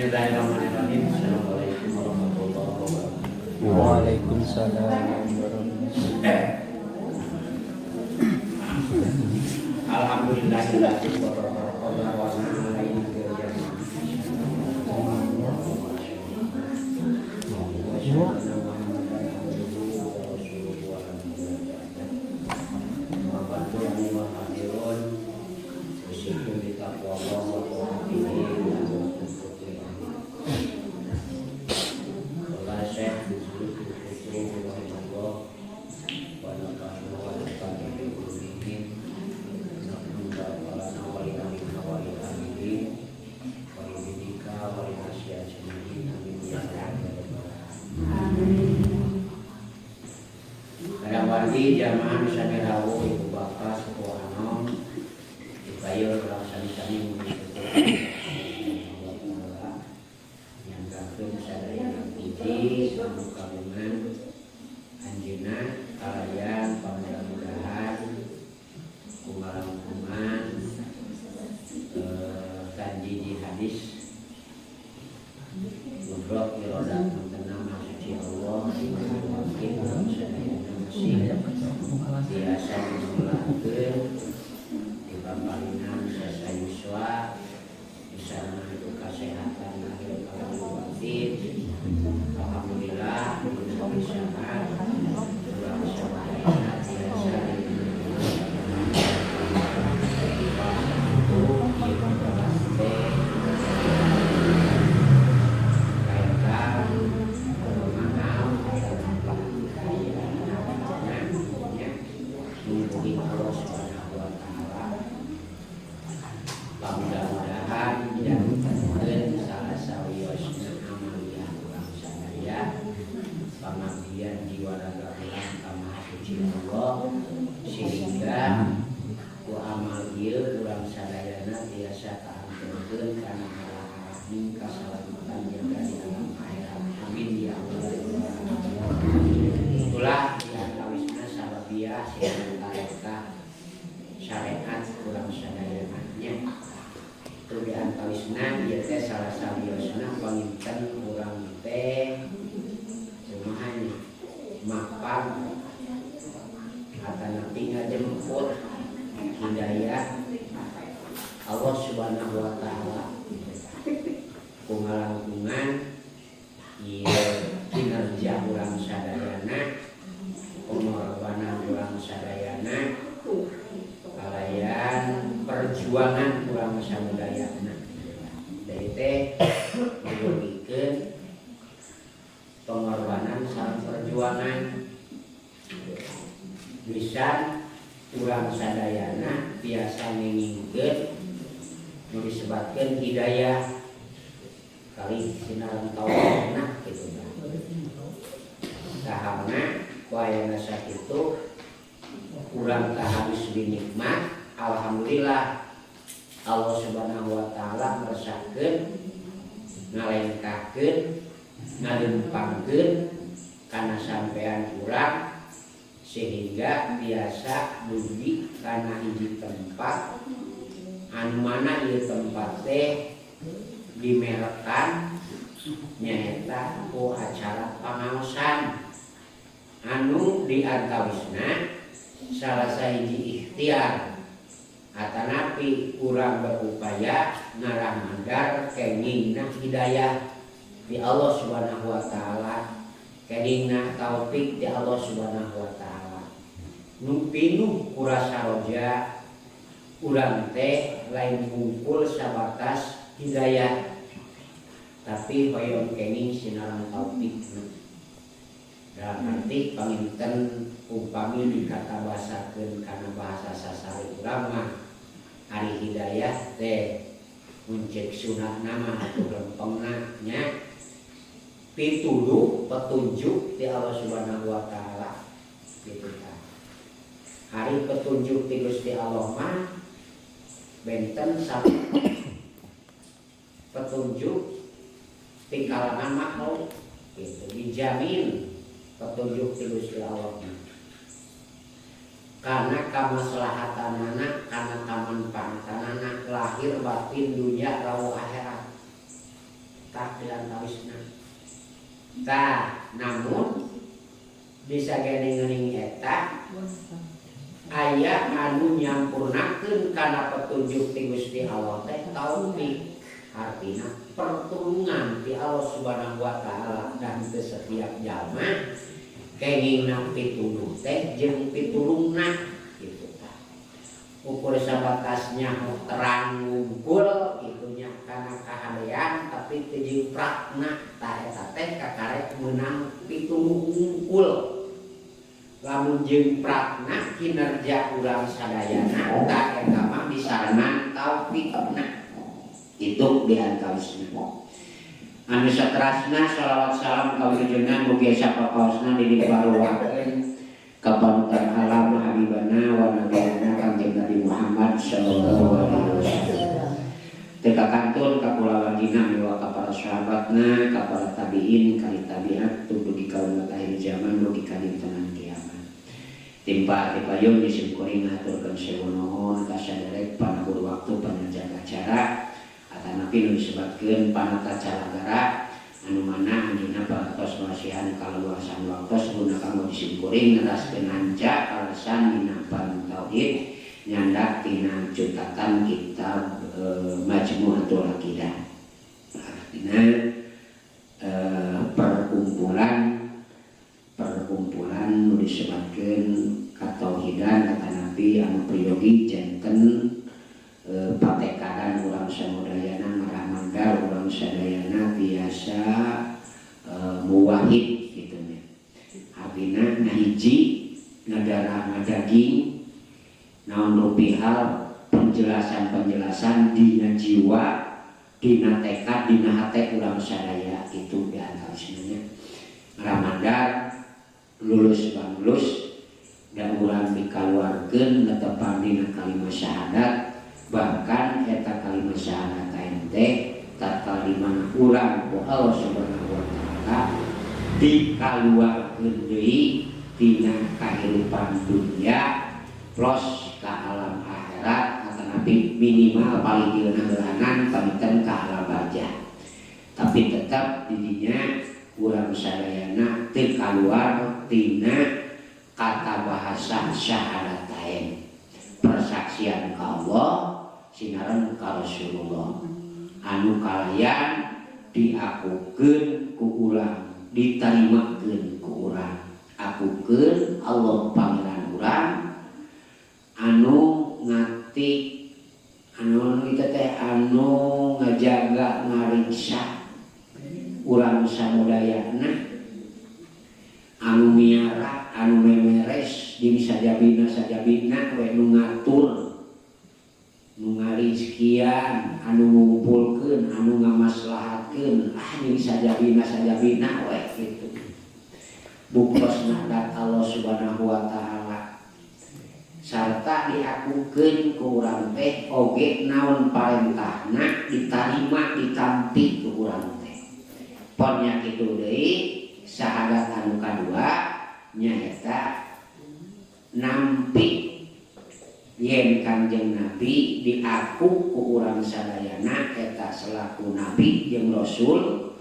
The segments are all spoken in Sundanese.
Bismillahirrahmanirrahim. Assalamualaikum warahmatullahi wabarakatuh. Waalaikumsalam warahmatullahi. Alhamdulillahilladzi wa jamaah sami rawuh ibu bapak sepuh anom dibayar urang sami-sami mugi syukur nyanggakeun sadaya puji anu kagungan anjeunna kalayan pamudah-mudahan kumalangkungan kanji hadis Gudrok irodat mentenang suci Allah mungkin urang sadayana masih biasa dimulakeun di papalinan sesa yuswa bisa itu kesehatan lahir kalau batin. Alhamdulillah bisa urang sadayana biasa mudah-mudahan jangan salah sawiosna amaliyah urang sadaya pangabdian jiwa raga urang ka Maha Suci Allah sehingga ku amal ieu urang sadayana tiasa kaanteurkeun kana arah-arahning kasalamatan jaga di alam akhirat. Amin ya Allah. Itulah yang kawisna sababiah sing tarekah syariat urang sadayana nya. Itu di antawisna ieu teh salah sawiosna panginten urang teh kumaha nya mapan atanapi ngajemput hidayah Allah Subhanahu wa taala kumalangkungan ieu kinerja urang sadayana pengorbanan urang sadayana kalayan perjuangan urang sadayana dari teh nyugikeun pengorbanan sareng perjuangan bisa urang sadayana biasa ngingkeun nu disebatkeun hidayah kali sinaran tauhidna kitu tah sahamna ku ayana sakitu urang kahabis dinikmat. Alhamdulillah Allah Subhanahu wa taala meresahkeun ngalengkahkeun ngalempangkeun kana sampean urang sehingga biasa dugi kana hiji tempat anu mana ieu tempat teh dimerekan nyaeta ku acara pangaosan anu diantawisna salah sahiji ikhtiar atanapi urang berupaya ngarah mandar kengingna hidayah di Allah Subhanahu wa taala kengingna taufik di Allah Subhanahu wa taala nu pinuh ku rasa roja urang teh lain kumpul sabatas hidayah tapi hoyong kenging sinaran taufik dalam arti panginten umpami dikata bahasakeun kana bahasa sasari urang mah ari hidayah teh mun ceuk sunahna mah atuh lempengna nya pituduh petunjuk ti Allah Subhanahu wa taala kitu tah. Ari petunjuk ti Gusti Allah mah benten sareng petunjuk ti kalangan makhluk gitu dijamin petunjuk ti Gusti Allah karena kamaslahatanana karena kamanfaatanana lahir batin dunia rawuh akhirat. Tah, namun bisa geuning eta aya anu nyampurnakeun kana petunjuk ti Gusti Allah teh taufik, artina pertulungan ti Allah Subhanahu wa taala. Dan teu setiap jalma kengingna pituduh teh jeung pitulungna gitu tah. Ukur sabatasnya terang wungkul kitu nya kana kahadean, tapi teu jeung prakna, tah eta teh kakarek meunang pituduh wungkul. Lamun jeung prakna kinerja urang sadayana, tah eta mah disarenan taufikna. Itu di antawisna. Anu saterasna, shalawat salam kawilujengan mugi sapapaosna didibaruakeun ka panutan alam, habibana wa nabiyana Kangjeng Nabi Muhammad sallallahu alaihi wasallam. Teu kakantun ka kulawargina miwa ka para sahabatna, ka para tabiin, ka tabiat dugi ka umat akhir zaman dugi ka dintenan kiamat. Timpa tipayun disimkuring ngaturkeun sewu nuhun ka saderek panabur waktu, panjang acara atanapi nu disebutkeun panata calagara, anu mana anjeunna parantos masihan kaluasan waktos guna kanggo disimkuring neraskeun hanca kaleresan dina tauhid nyandak tina cutatan kitab Majmu'atul Aqidah, artinya perkumpulan perkumpulan nu disebutkeun katauhidan atanapi anu priyogi janten patekadan urang samudayana, ngaramandar urang sadayana tiasa muwahhid gitu nya. Artina ngahiji, ngadarah ngadaging naon rupi hal penjelasan-penjelasan dina jiwa, dina tekad, dina hate urang sadaya. Itu di antawisna ngaramandar lulus banglus dan urang dikaluarkeun netepan dina kalimat syahadat. Bahkan eta kalimat syahadat teh tatkala di mana urang ku Allah Subhanahu wa taala dikaluarkeun deui tina kahirupan dunia plus ka alam akhirat atanapi minimal paling heulanan paniten ka alam barzah, tapi tetap didinya urang sadayana teu kaluar tina kata bahasa syahadatain, persaksian ka Allah sinaran ka Rasulullah anu kalayan diakukeun ku urang, ditarimakeun ku urang, akukeun Allah pangeran urang anu ngatik anu itu teh anu ngajaga ngariksa urang samudayana, anu miara, anu memeres di sajabina sajabina we, nu ngatur, nu ngarizkian, anu ngumpulkeun, anu ngamaslahatkeun, ah di sajabina sajabina we gitu. Buktosna Allah Subhanahu wa taala sarta diakukeun ku urang teh oge naon parentahna ditarima, ditampi ku urang teh. Pon nya kitu deui, syahadat anu kadua nyaeta nampi yen Kanjeng Nabi diaku ku urang sadayana eta selaku nabi jeung rasul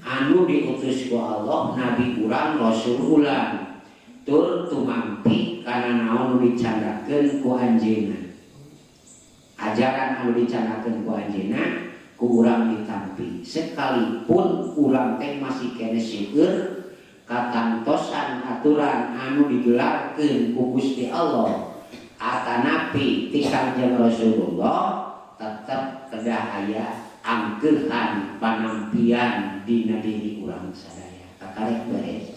anu diutus ku Allah, nabi urang, rasul urang, tur tumampi kana naon nu dicandakeun ku anjeunna, ajaran anu dicandakeun ku anjeunna ku urang ditampi sekalipun urang teh masih kene seueur katantosan aturan anu digelarkeun ku Gusti Allah atanapi ti Kanjeng Rasulullah, tetep kedah aya angkeuhan panampian dina diri urang sadaya. Kakarek beres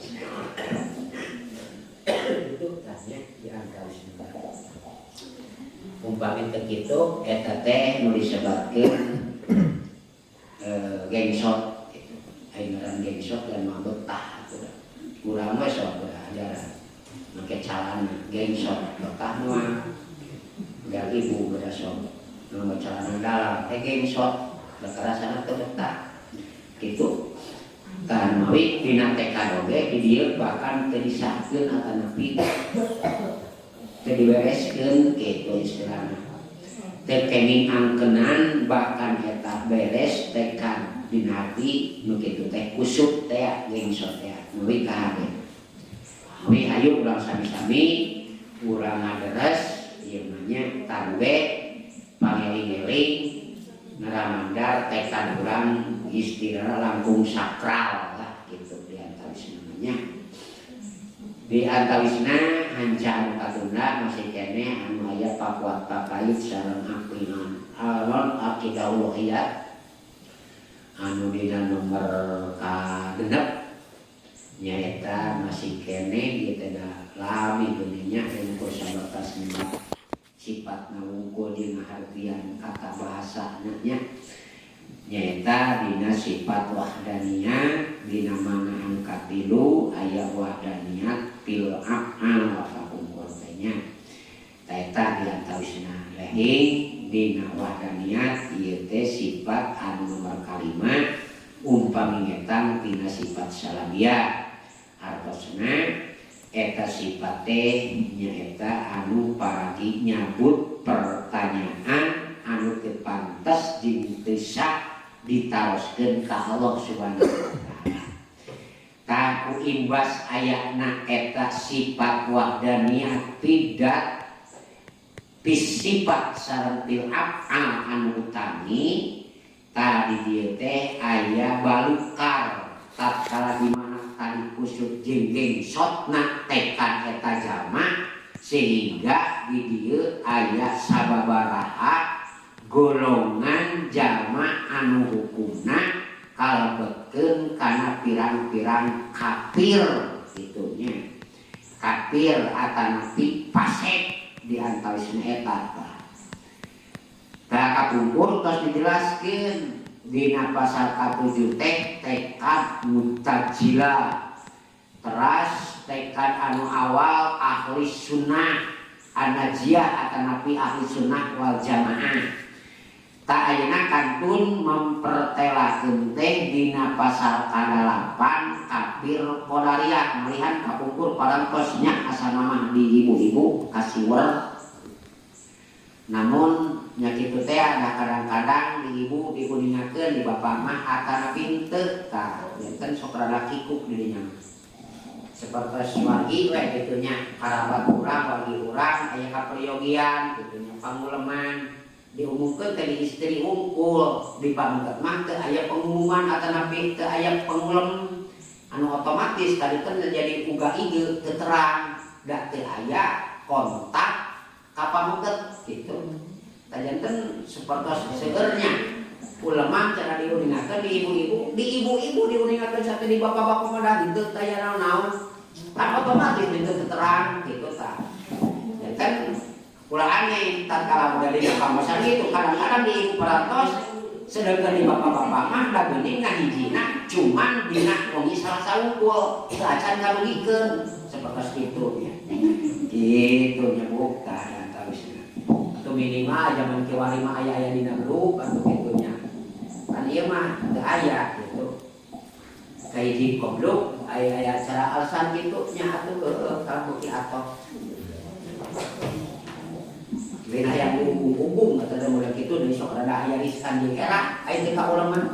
itu tanya di antawisna. Umpami teu kitu, eta teh nu disebutkeun gengsot gitu. Aya ngaran gengsot dan mah betah atuh. Urang we sok ajaran make calana gengsot betah mah biar ibu beda sok nganggo calana dalam teh gengsot, rasana teu betah gitu. Tah, mawi dina tekad oge di dieu bahkan teu disahkeun atanapi teu dibereskeun kitu istilahna. Teu kenging angkenan bahkan eta beres tekad dina hati nu kitu teh kusut teh gengsot teh meuli ka hade. Meuli hayu urang sami-sami urang ngaderes ieu mah nya tarube pangeling-eling ngaramandar tekad urang istilahna langkung sakral lah gitu di antawisna nya. Di antawisna hanca anu katunda masih keneh anu aya pakuat pakait sareng aqidah alon aqidah uluhiyah anu dina nomor ka-6 nyaeta masih keneh ieu teh da lami geuning nya anu sabatas sifat wungkul dina harfian kata bahasa nya nyaeta dina sifat wahdaniyah dina mana angka 3 aya wahdaniyah fil af'al kapungkur teh nya eta di antawisna lehing dina wahdaniyah ieu teh sifat anu nomor kalima umpami ngetang tina sifat salabiyah artosna eta sifat teh nyaeta anu paragi nyabut pertanyaan anu teu pantes jeung teu sah ditaroskeun ka Allah Subhanahu wa taala. Tah ku imbas ayana eta sifat wahdaniyah tidak sifat sareng fil af'al anu utami tadi dieu teh aya balukar tatkala di mana tadi kusut jeung gengsotna tekad eta jalma sehingga di dieu aya sababaraha golongan jalma anu hukumna kalebetkeun kana pirang-pirang kafir kitu nya kafir atanapi fasik di antawisna eta tah. Tah kapungkur tos dijelaskeun dina pasal ka-7 teh tekad mu'tazilah teras tekad anu awal ahli sunnah an-najiyah atanapi ahli sunnah wal jamaah. Tah ayeuna kantun mempertelakeun teh dina pasal ka-8 kafir qadariyah malihan kapungkur parantos nya asana mah di ibu-ibu kasiwer. Namun nya kitu teh ada kadang-kadang di ibu dikuningakeun di bapak mah atanapi henteu tah janten sok rada kikuk di dinya mah. Sapertos wargi we kitu nya karabat urang wargi urang aya kaperyogian kitu nya panguleman diumumkeun teh di istri unggul di pameget mah teu aya pengumuman atanapi teu aya pengulem anu otomatis tadi teh jadi uga ige teu terang da teu aya kontak ka pameget gitu. Tah janten sapertos seueurnya ulama cara diuningakeun di ibu-ibu, di ibu-ibu diuningakeun sampai di bapak-bapak mah da henteu teu aya naon-naon. Kan otomatis henteu terang gitu tah. Janten ulah aneh tatkala udah di kawasan itu kadang-kadang di ibu parantos sedangkan di bapak-bapak mah da geuning ngahijina cuman dina wengi salah saungkul teu acan ngarugikeun sapertos kitu nya. Kitu nya Bu tah antawisna. Atuh minimal zaman kiwari mah aya-aya dina grup atuh kitu nya. Kan ieu mah teu aya gitu. Kahiji goblok aya-aya acara alasan kitu nya atuh heueuh ka bukti atoh. Lain aya hubung-hubung atau ada model kitu deui sok rada aya riskan jeung era aya teu ka urang mah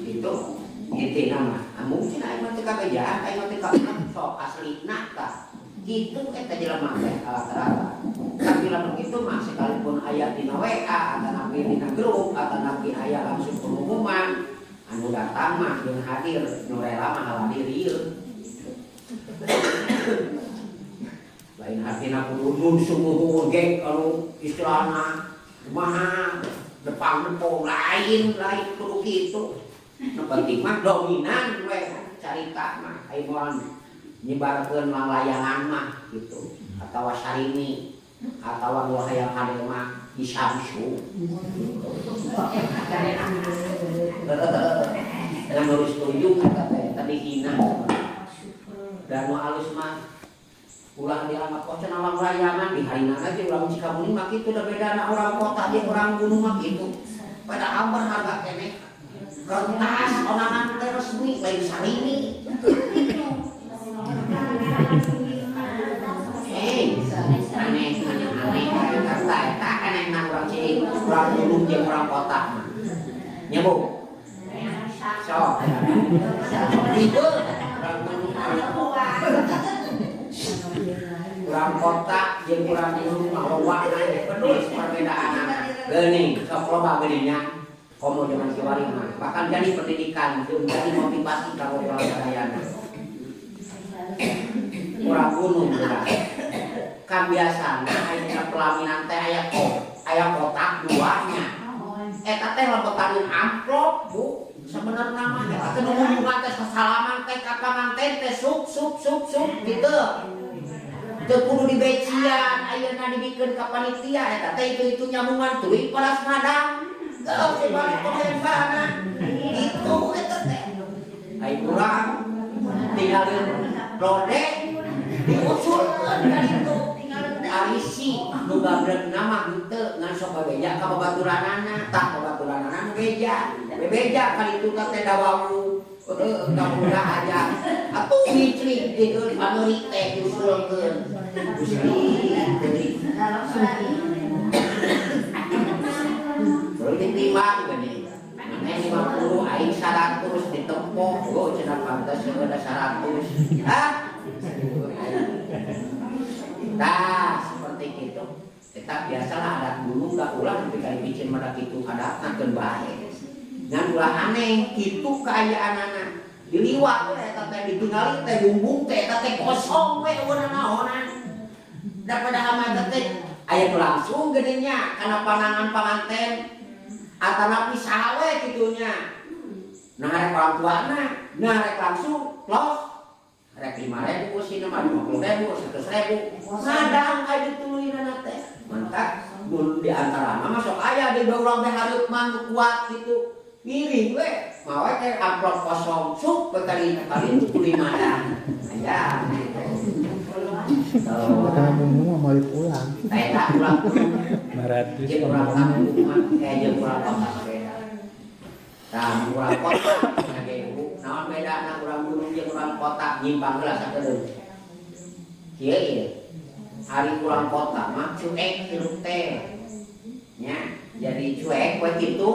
gitu intina mah mungkin aya mah teu kabejaan aya mah teu ka urang sok aslina tah kitu eta jelema teh rata-rata tapi lamun kitu mah sekalipun aya dina WA atanapi dina grup atanapi aya langsung pengumuman anu datang mah jeung hadir nu rela mah hadir ieu lain artina kudu nun sungguh geng kalau istilahna kumaha depang-depong lain lain kudu kitu nu penting mah dominan we carita mah aya moal nyebarkeun layangan mah gitu atawa sarimi atawa nu hayang hade mah di Samsu dan harus setuju kata teh tadi hina dan nu alus mah ulah dianggap oh cenah orang layangan di harina aja urang Cikamuning mah kitu da bedana orang kota jeung orang gunung mah kitu padahal berharga keneh kertas onangan teh resmi lain sarimi aneh aneh aneh eta aneh na urang Ciing gunung jeung urang kota mah. Nya Bu. Sok. Ieu urang gunung urang kota jeung urang gunung mah loba penuh perbedaanana. Geuning sok loba geuning. Komo zaman kiwari mah bahkan jadi pendidikan jeung jadi motivasi ka urang sadayana. Urang gunung udah. Kan biasana aya pelaminan teh aya aya kotak duanya. Eta teh lempotaneun amplop, Bu. Sebenarnya mah eta teh nu ngunjungan teh sasalaman teh ka panganten teh sup sup sup sup gitu. Teu kudu dibecian ayeuna dibikeun ka panitia eta teh itu-itu nyambungan tuluy paras madang. Geus si balik pemembana. Itu eta teh. Ai urang tinggalin lode diusulkeun ka ditu. Arisi nu gabregna mah henteu ngan sok bebeja ka babaturanana, tah babaturanana nu beja. Bebeja ka ditu teh dawawu heueuh ka budak aja. Atuh ngiclik dikeun pameuri teh diusulkeun. Gusti deui. Terus ditimbang geuning. Maneh 50 aing 100 ditempo. Oh cenah pantes eueuh 100. Ah. Nah, seperti itu. Tetap biasalah adat gunung gak ulah tapi kali bicin mah kitu adatna keun bae. Ngan ulah aneh kitu kaayaanana. Diliwat we eta teh ditingali teh bumbung teh eta teh kosong we eueuh naonan. Da padahal mah eta teh aya nu langsung geuning nya kana panangan panganten atanapi saha we kitu nya. Nah rek orang tuana, nah rek langsung los rek 5.000 sih mah 50.000, 100.000. Ngadang ka dituluyna teh. Mantap mun di antara mah sok aya di urang teh hareup mah nu kuat kitu. Ngiring we, mawa teh amplop kosong sup we kali kali tuluy madang. Aya gitu. Karena bumbu mah balik pulang. Eta urang 500. Jeung urang kampung mah jeung urang kota beda. Tah urang kota nya ge naon bedana urang gunung jeung urang kota nyimpang heula sakedeung. Kieu ieu. Ari urang kota mah cuek hirup teh. Nya, jadi cuek we kitu.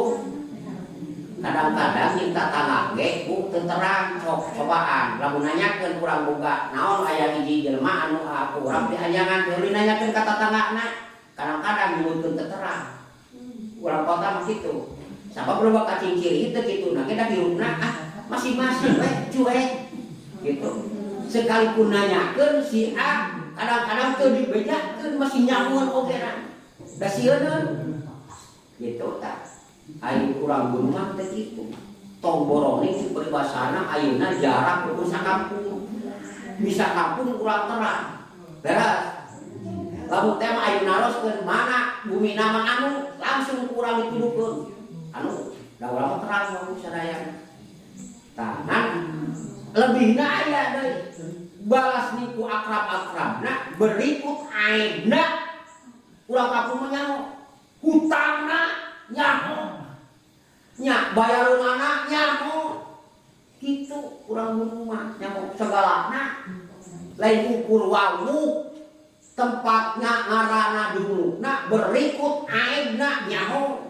Kadang-kadang jeung tatangga ge bu teu terang sok cobaan. Lamun nanyakeun urang boga naon aya hiji jelema anu aku urang dianyangan deui nanyakeun ka tatanggana. Kadang-kadang nyebutkeun teu terang. Urang kota mah kitu. Sabab loba kacingkiri teu kitu na ge da hirupna ah masing-masing we cuek gitu. Sekalipun nanyakeun si A kadang-kadang teu dibejakeun masih nyamuan oge na. Da sieun gitu tah. Ari urang gunung mah teh kitu. Tong boroni si peribasana ayeuna jarak ukur sakampung. Bisa kampung urang terang. Beres. Lamun teh mah ayeuna naroskeun mana bumi nama anu langsung kurang dituduhkeun. Anu da urang mah terang mah sadayana. Tah ngan lebihna aya deui. Balas niku akrab-akrabna berikut aibna. Urang kampung mah nyaho. Hutangna nyaho. Nya bayareunana nyaho. Kitu urang gunung mah nyaho segalana. Lain ukur wawuh tempatnya ngarana duluna berikut aibna nyaho.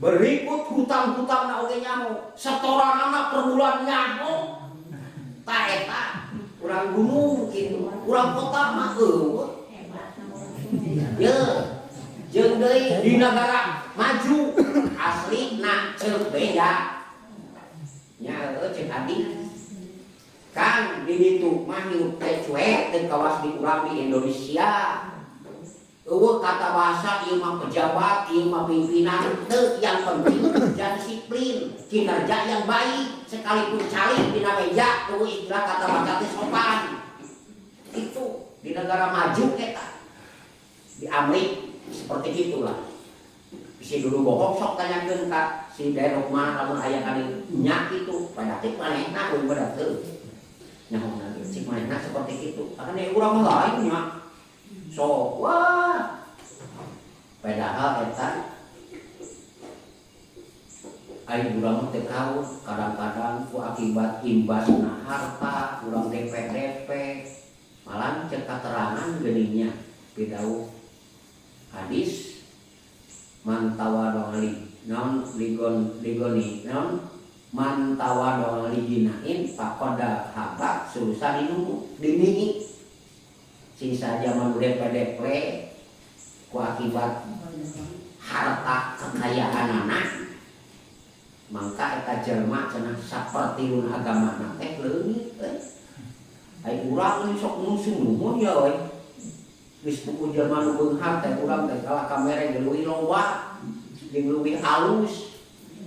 Berikut hutang-hutangna oge nyaho. Setoranana per bulan nyaho. Ta eta urang gunung kitu. Urang kota mah eueuh. Ye. Jeung deui di negara maju aslina ceuk beda. Nya heueuh ceuk adi. Kang di ditu mah hirup teh cuek teu kawas di urang di Indonesia. Eueuh kata bahasa ieu mah pejabat, ieu mah pimpinan, teu yang penting kerja disiplin, kinerja yang baik, sekalipun calik dina meja eueuh istilah kata bahasa teh sopan. Itu di negara maju eta. Di Amerika seperti itulah. Si dulu bohong sok tanyakeun ka si Derok mah lamun aya kali nya kitu, padatik manehna eueuh pada teu. Nyaho cik manehna seperti itu. Karena urang mah lain nya. Sok wah. Padahal eta ari urang mah teu kaur, kadang-kadang ku akibat imbasna harta, urang DP-DP. Malah cek katerangan geuning nya pidauh hadis Mantawa li naon ligon ligoni naon mantawa doang liginain pakoda habak susah dinunggu diningi sing saja mah depe-depe ku akibat harta kekayaan anak mangka eta jelema cenah sapertilun agama teh leungit euy. Ai urang geus sok nungsung nuhun ya euy. Geus buku jelema nu beunghar teh urang teh kalah ka mere ge leuwih loba jeung leuwih alus.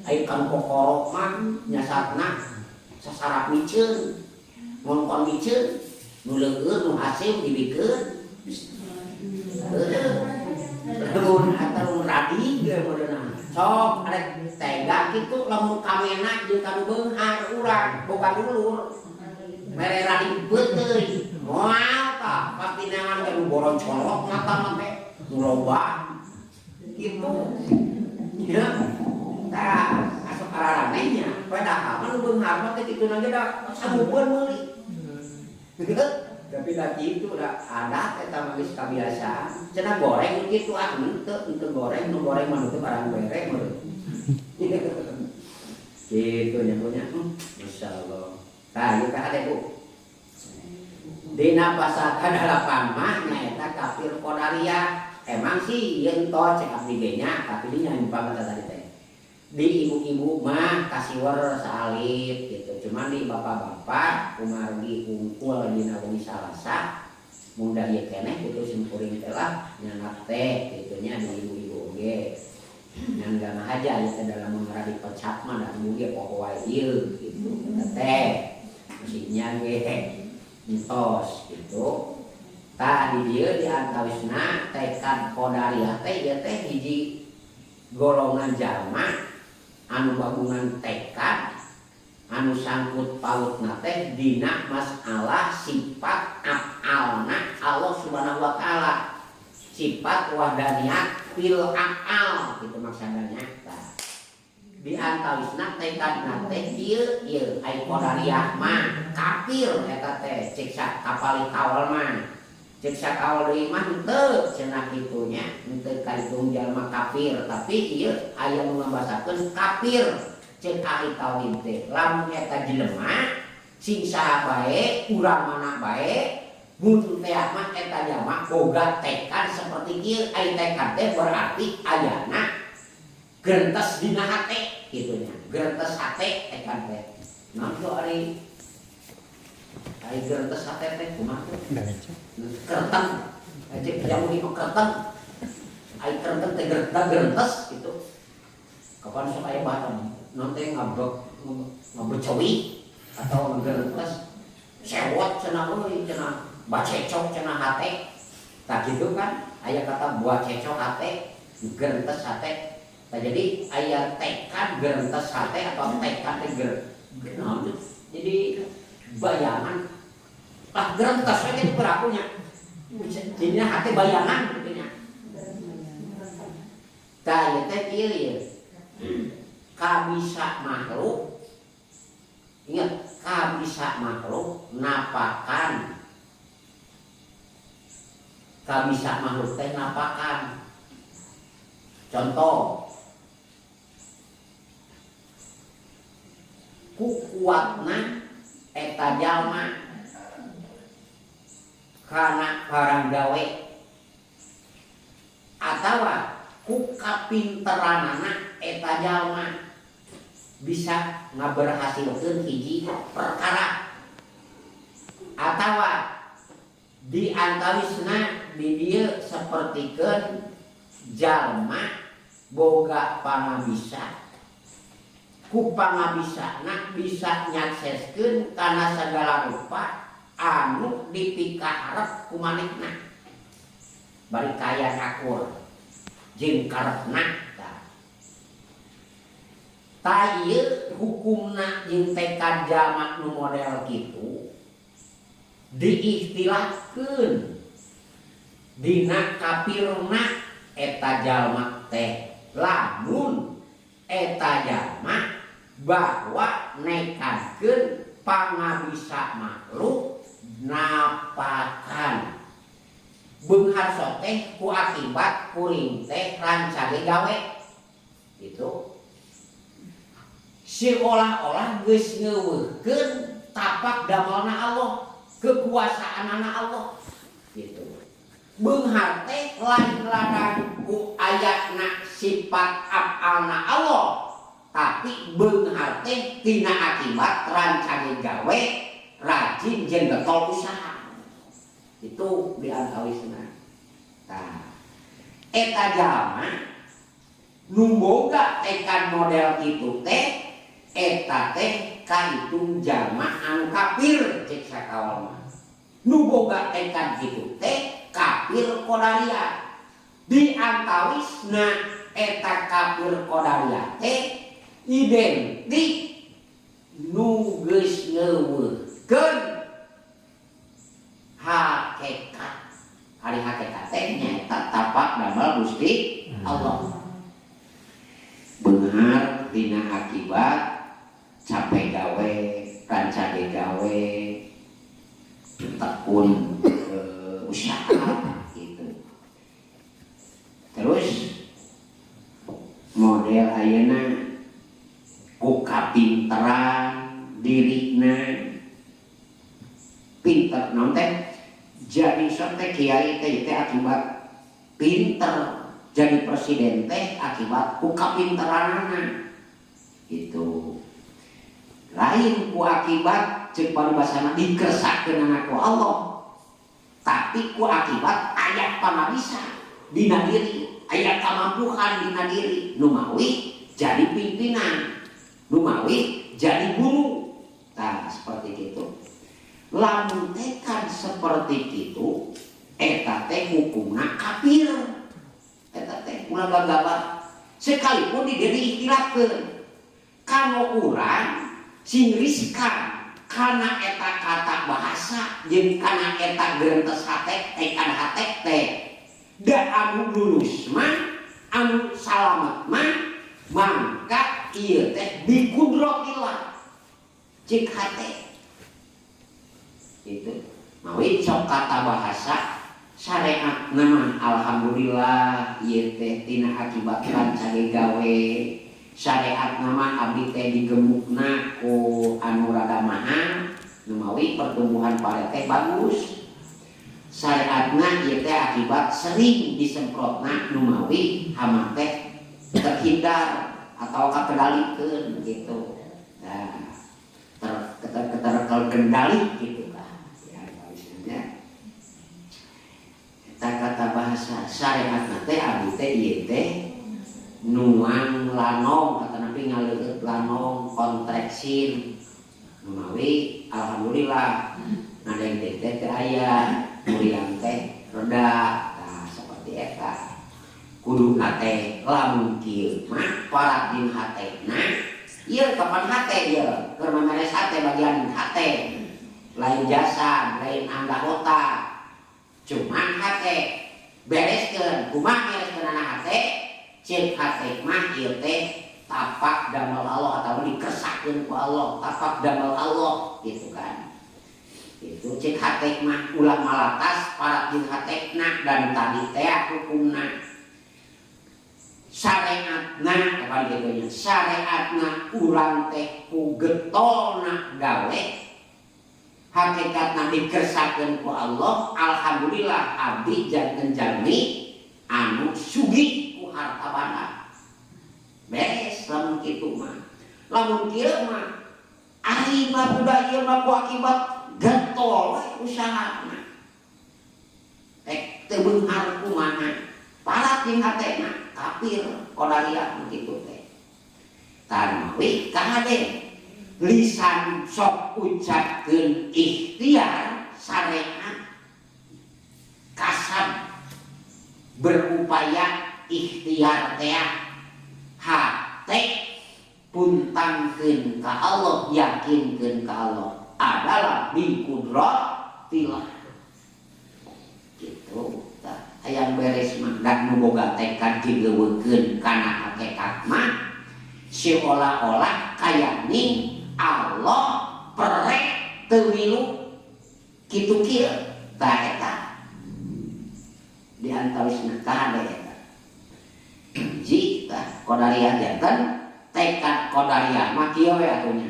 Ai kan kokorok mah nyasatna sasarap miceun. Ngongkon miceun nu leueur nu hasim dibikeun. Lamun atau radi ge modeuna. Sok arek tega kitu lamun kamena jeung ka nu beunghar urang boga dulur. Mere radi beuteui. Moal tah pasti neangan ge nu boroncolok mata teh nu loba. Kitu. Ya. Tah asup araranehnya padahal mah nu beunghar mah teh kitu na ge da sabupeun meuli. Tapi da kitu da adat eta mah geus kabiasaan. Cenah goreng kitu ah henteu henteu goreng nu goreng mah teu barang bere meureun. Kitu nya punya. Masyaallah. Tah ieu ka hade Bu. Dina pasal ka-8 mah nyaeta kafir qadariyah. Emang sih ieu entos cek abdi ge nya, tapi dinya nyumpang tadi teh. Di ibu-ibu mah kasiwer saalit gitu. Cuman di bapak-bapak kumargi hungkul dina wengi Salasa muda ieu keneh kudu simkuring teh lah nyanak teh kitu nya di ibu-ibu oge. Ngan gak aja ieu teh dalam mengarah dipecat mah da ibu ge poho wae ieu gitu. Teh mestinya ge entos gitu. Tah di dieu di antawisna tekad qadariyah teh ieu teh hiji golongan jalma anu bagungan tekad anu sangkut pautna teh dina masalah sifat af'alna Allah Subhanahu wa taala. Sifat wahdaniyat fil af'al gitu maksudna tah. Di antawisna tekadna teh ieu ieu ai qadariyah mah kafir eta teh cek kapali kawal mah. Cek sakawal deui mah henteu cenah kitu nya henteu kahitung jalma kafir tapi ieu aya nu ngabasakeun kafir cek ahli tauhid teh lamun eta jelema sing saha bae urang mana bae mun teh mah eta jalma boga tekad seperti kieu ai tekad teh berarti ayana gerentes dina hate kitu nya gerentes hate tekad teh naon tuh ari ai gerentes hate teh kumaha tuh kerteng cek jamu di kerteng ai kerteng teh gerentes gitu kapan sok aya bahan non teh ngabrok ngabecowi atau gerentes sewot cenah euy cenah bacecok cenah hate tah kitu kan aya kata buah cecok hate gerentes hate tah jadi aya tekad gerentes hate atau tekad teh naon jadi bayangan ah gerentes we kitu perakunya jadinya hate bayangan kitu nya tah ieu teh kieu ieu kabisa makhluk ingat kabisa makhluk napakan kabisa makhluk teh napakan contoh ku kuatna eta jalma kana barang gawe atawa ku kapinteranana eta jalma bisa ngaberhasilkeun hiji perkara atawa di antawisna di dieu sapertikeun jalma boga pangabisa ku pangabisana bisa nyakseskeun kana sagala rupa anu dipikaharep ku manehna bari kaya akur jeung karepna tah ieu hukumna jeung tekad jalma nu model kitu diistilahkeun dina kafirna eta jalma teh lamun eta jalma bahwa nekadkeun pangabisa makhluk napakan. Beunghar sok teh ku akibat kuring teh rancage gawe gitu. Seolah-olah geus ngeuweuhkeun tapak damelna Allah, kekuasaanana Allah gitu. Beunghar teh lain ladang ku ayana sifat afalna Allah, tapi beunghar teh tina akibat rancage gawe, rajin jeung getol usaha. Itu diantawisna. Tah, eta jalma nu boga tekad model kitu teh, eta teh kahitung jalma anu kafir cek sakawal mah. Nu boga tekad kitu teh kafir qadariyah. Di antawisna eta kafir qadariyah teh identik nu geus ngeuweuhkeun hakikat. Ari hakikat teh nyaeta tapak damel Gusti Allah. Beunghar tina akibat capek gawe, rancage gawe, tekun usaha gitu. Terus model ayeuna ku kapinteran dirina, pinter naon teh, jadi sok teh kiai teh teh akibat pinter, jadi presiden teh akibat ku kapinteranana gitu. Lain ku akibat cek paribasana dikersakeun ku Allah, tapi ku akibat aya pamabisa dina diri, aya kamampuhan dina diri nu mawi jadi pimpinan, nu mawi jadi guru. Tah, seperti itu. Lamun tekad seperti itu, eta teh hukumna kafir. Eta teh ulah gagabah sekalipun di dieu diikhtilafkeun. Kanggo urang sing riskan kana eta kata bahasa jeung kana eta gerentes hate, tekad hate teh. Da anu lulus mah, anu salamet mah, mangka ieu teh bikudratillah cik hate itu. Mawi sok kata bahasa syariat nama alhamdulillah ieu teh tina akibat rancage gawe. Syariat nama abdi teh digemukna ku anu rada mahal, nu mawi pertumbuhan pare teh bagus. Syariatna ieu teh akibat sering disemprotna, nu mawi hama teh terhindar atau kakedalikeun gitu. Nah, terkendali gitu lah ya, misalnya eta kata bahasa syariatna teh abdi teh ieu teh nuang lanong atau nanti ngaleueut lanong kontreksin, nu mawi alhamdulillah ngadeng teh teh teh aya muriang teh reda. Nah, seperti eta kuduna teh lamun kieu mah paratin hatena ieu kapan hate ieu keur memeres hate, bagian hate lain jasa, lain anggota, cuman hate bereskeun. Kumaha bereskeun anak hate? Cek hate mah ieu teh tapak damel Allah atau dikersakeun ku Allah, tapak damel Allah gitu kan. Itu cek hate mah ulah malatas paratin hatena. Dan tadi teh hukumna syariatna apa gitu nya, syariatna urang teh ku getolna gawe, hakikatna dikersakeun ku Allah, alhamdulillah abdi janten jalmi anu sugih ku harta banda. Beres lamun kitu mah. Lamun kieu mah ari mah budak ieu mah ku akibat getol we usahana teh teu beunghar kumaha, parat jeung hatena kafir qadariyah kitu teh. Tanawi kahade lisan sok ucapkeun ikhtiar syariat, kasab berupaya ikhtiar teh, hate puntangkeun ka Allah, yakinkeun ka Allah adalah bikudratillah gitu. Tah, hayang beres mah dan nu boga tekad digeuweukeun kana hakikat mah seolah-olah kayani Allah perek teu milu kitu kieu. Tah, eta antawisna kahade eta. Hiji tah qadariyah janten tekad qadariyah mah kieu we atuh nya.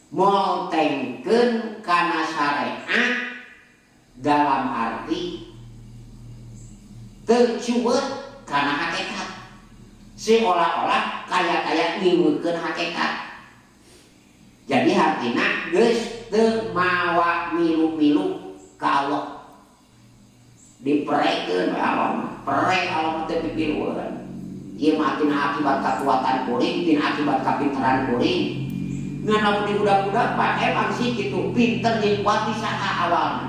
Moltengkeun kana syariat dalam arti teu cueut kana hakikat. Seolah-olah kaya-kaya ngiweukeun hakikat. Jadi hartina geus teu mawa milu-milu ka Allah. Diperekeun we Allah mah, pere Allah mah teu pipilueun. Ieu mah tina akibat kakuatan kuring, tina akibat kapinteran kuring. Ngan lamun di budak-budak mah emang sih gitu, pinter jeung kuat di saha awalna.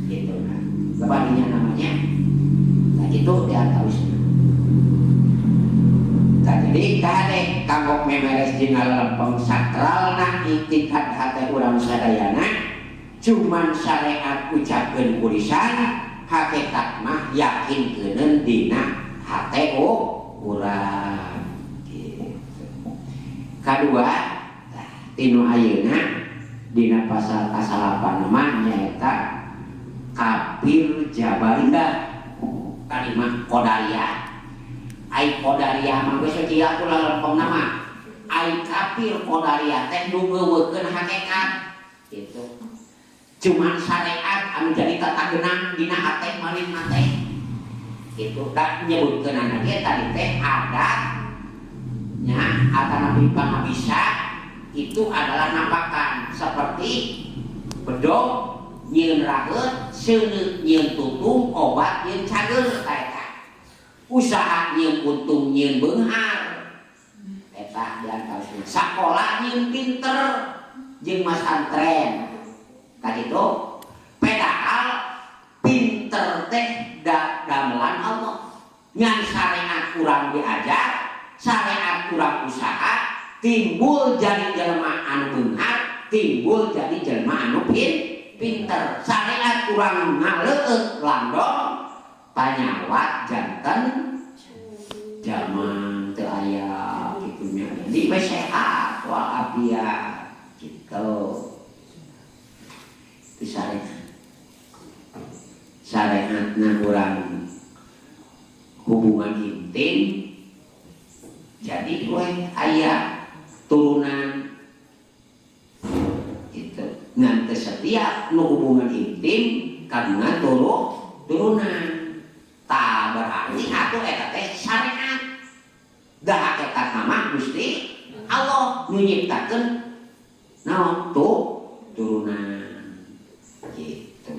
Gitu nah. Lebadinya namanya. Nah itu di antawisna. Nah, jadi kade kanggo memeres jeung ngalempeng sakralna itikad hate urang sadayana cuman syariat ucapkeun ku lisan hakikat mah yakinkeuneun dina hate urang gitu. Kadua tinu ayeuna dina pasal kasalapan mah nyaeta kafir jabariyah kalimah qadariyah. Ai qadariyah mah geus kieu ulah lempeng nama. Ai kafir qadariyah teh nu ngeuweukeun hakikat gitu. Cuman syariat anu jadi tata genang dina hate manehna teh. Gitu da nyebutkeunana ge tadi teh adat nya atanapi pangabisa itu adalah nampakan seperti bedog nyieun raheut, seuneu nyieun tutung, obat nyieun cageur ta eta. Usaha nyieun untung nyieun beunghar. Eta diantawisna. Sakola nyieun pinter jeung masantren. Ka kitu padahal pinter teh damelan Allah. Ngan syariat kurang diajar, syariat kurang usaha, timbul jadi jelema anu beunghar, timbul jadi jelema anu pinter. Syariat kurang ngaleueut landong, panyawat janten zaman teu aya kitu nya. Jadi we sehat walafiat gitu. Itu syariat. Syariatna urang hubungan intim jadi we aya turunan gitu. Ngan teu setiap nu hubungan intim kagungan turunan. Tah berarti atuh eta teh syariat. Da hakikat mah Gusti Allah nu nyiptakeun naon tuh turunan gitu.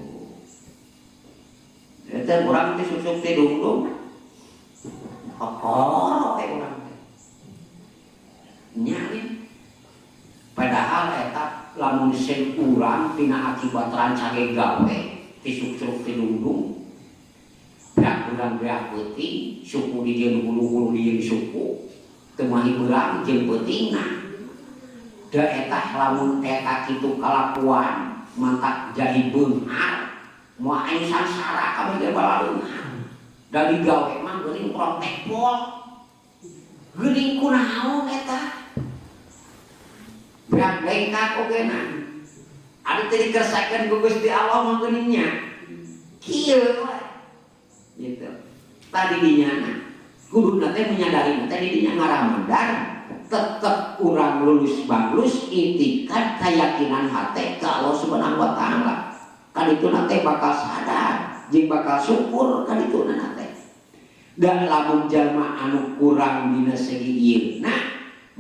Eta urang teh susuk teh dungdung. Kokor teh urang teh. Nya padahal eta lamun seun urang tina akibat rancage gawe tisuk-suruk teh dungdung. Beak urang beak peuting, suku di jeung hulu-hulu di jeung suku, teu mahi beurang jeung peutingna. Da eta lamun eta kitu kalakuan mantak jadi beunghar, moal aya sangsara kabeh ge balaleunghar. Da digawe mah geuning protek pol. Geuning kunaon eta? Beak lengkap ogena. Ari teu dikersakeun ku Gusti Allah mah geuning nya. Kieu we. Gitu. Tadi dinyana kudu teh menyadari teh dinya ngaramandar tetep urang lulus banglus itikad keyakinan hate ka Allah Subhanahu wa taala. Kadituna teh bakal sadar jeung bakal syukur kadituna teh. Dan lamun jalma anu kurang dina segi ieu na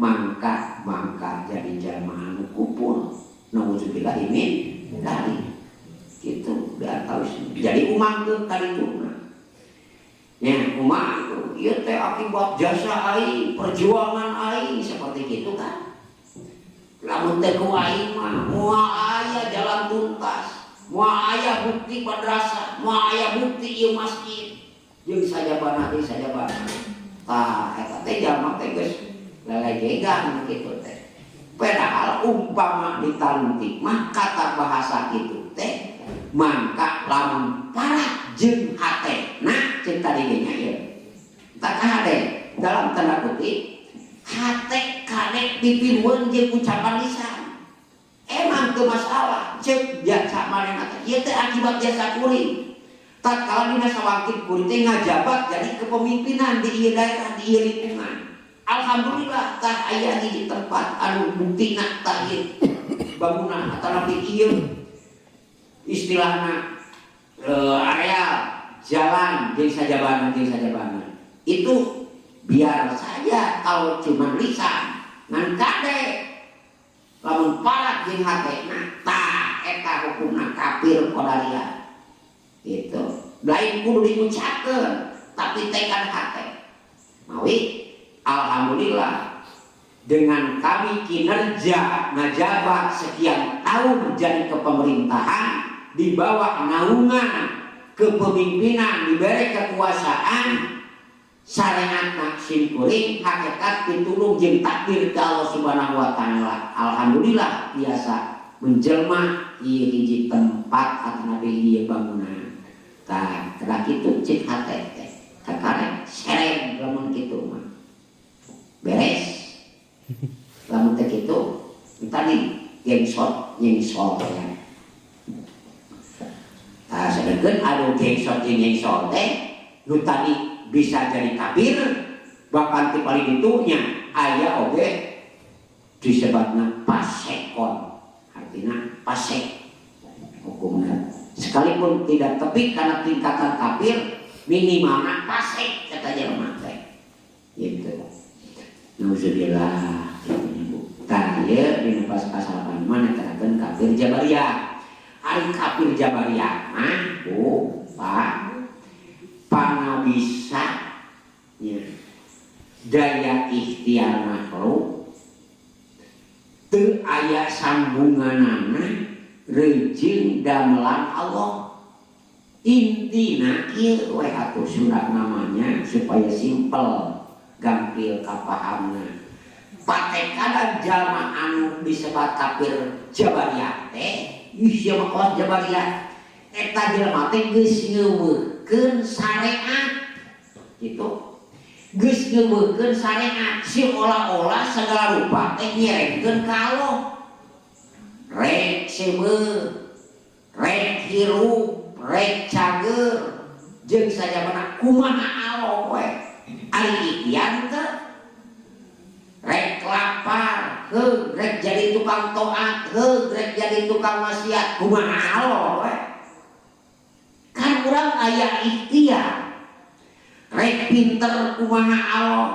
mangka mangka jadi jalma anu kupur. Nauzubillah min dzalik. Gitu diantaus. Jadi umangkeun kadituna. Ya, kumaha itu? Ieu teh akibat jasa aing, perjuangan aing seperti gitu kan. Lamun teh ku aing mah moal aya jalan tuntas, moal aya bukti madrasah, moal aya bukti ieu masjid. Jeung sajabana teh sajabana. Tah eta teh jalma teh geus lelegegan kitu teh. Padahal umpama ditaluntik mah kata bahasa kitu teh mangka lamun parah jeung hatena ceuk tadi ge nya ieu. Tak hade dalam tanda kutip hate kadek pipilueun jeung ucapan lisan. Emang teu masalah ceuk jasa manehna teh ieu teh akibat jasa kuring. Tatkala dina sawangkit kuring teh ngajabat jadi kepemimpinan di ieu daerah, di ieu lingkungan. Alhamdulillah tah aya hiji tempat anu buktina tah ieu bangunan atanapi ieu istilahna areal jalan jeung sajabana jeung sajabana. Itu biar saja kalau cuma lisan ngan kade lamun parat jeung hatena tah eta hukumna kafir qadariyah. Gitu. Lain kudu diucapkeun tapi tekad hate. Mawi alhamdulillah dengan kami kinerja ngajabat sekian tahun jadi kepemerintahan di bawah naungan kepemimpinan diberi kekuasaan syariatna sim kuring hakikat pitulung jeung takdir ka Allah Subhanahu wa taala. Alhamdulillah biasa menjelma ieu hiji tempat atanapi ieu bangunan. Tah kedah kitu cik hate teh kakarek sereng lamun kitu mah beres lamun teh kitu tadi gengsot nyengsol ya. Tah sedengkeun anu gengsot jeung nyengsol teh nu tadi bisa jadi kafir bahkan ti paling ditunya aya oge disebutna pasekon artinya pasek hukumna sekalipun tidak tepi karena tingkatan kafir minimalna pasek kata jelema teh gitu. Nauzubillah gitu Bu. Tah ieu dina pas pasal mah netelakeun kafir jabariyah. Ari kafir jabariyah mah Bu, Pak, pangabisa nya daya ikhtiar makhluk teu aya sambunganana rejeung damelan Allah. Intina kieu we atuh surat namanya supaya simpel gampil kapahamna. Patekadan jalma anu disebat kafir jabariyah teh, ih sia mah kawas jabariyah. Eta jelema teh geus ngeuweuhkeun syariat. Gitu. Geus ngeuweuhkeun syariat seolah-olah segala rupa teh nyerengkeun ka Allah. Rek seubeuh, rek hirup, rek cager, jeung sajabana kumaha Allah we. Ari ikhtiar teu rek lapar, heuh rek jadi tukang taat, heuh rek jadi tukang maksiat, kumaha Allah we. Kan urang aya ikhtiar. Rek pinter kumaha Allah,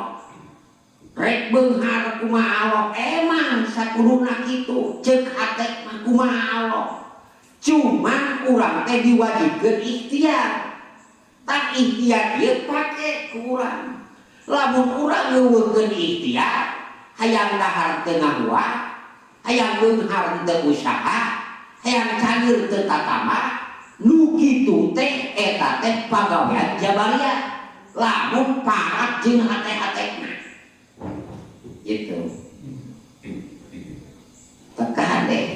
rek beunghar kumaha Allah, emang sakuduna kitu ceuk hate mah kumaha Allah. Cuman urang teh diwajibkeun ikhtiar. Tak ikhtiar ieu pake ku urang. Lamun urang ngeuweuhkeun ikhtiar, hayang dahar teu ngahuah, hayang beunghar teu usaha, hayang cageur teu tatama, nu kitu teh eta teh pagawean jabariyah. Lamun parat jeung hate-hatena. Gitu. Teka deh.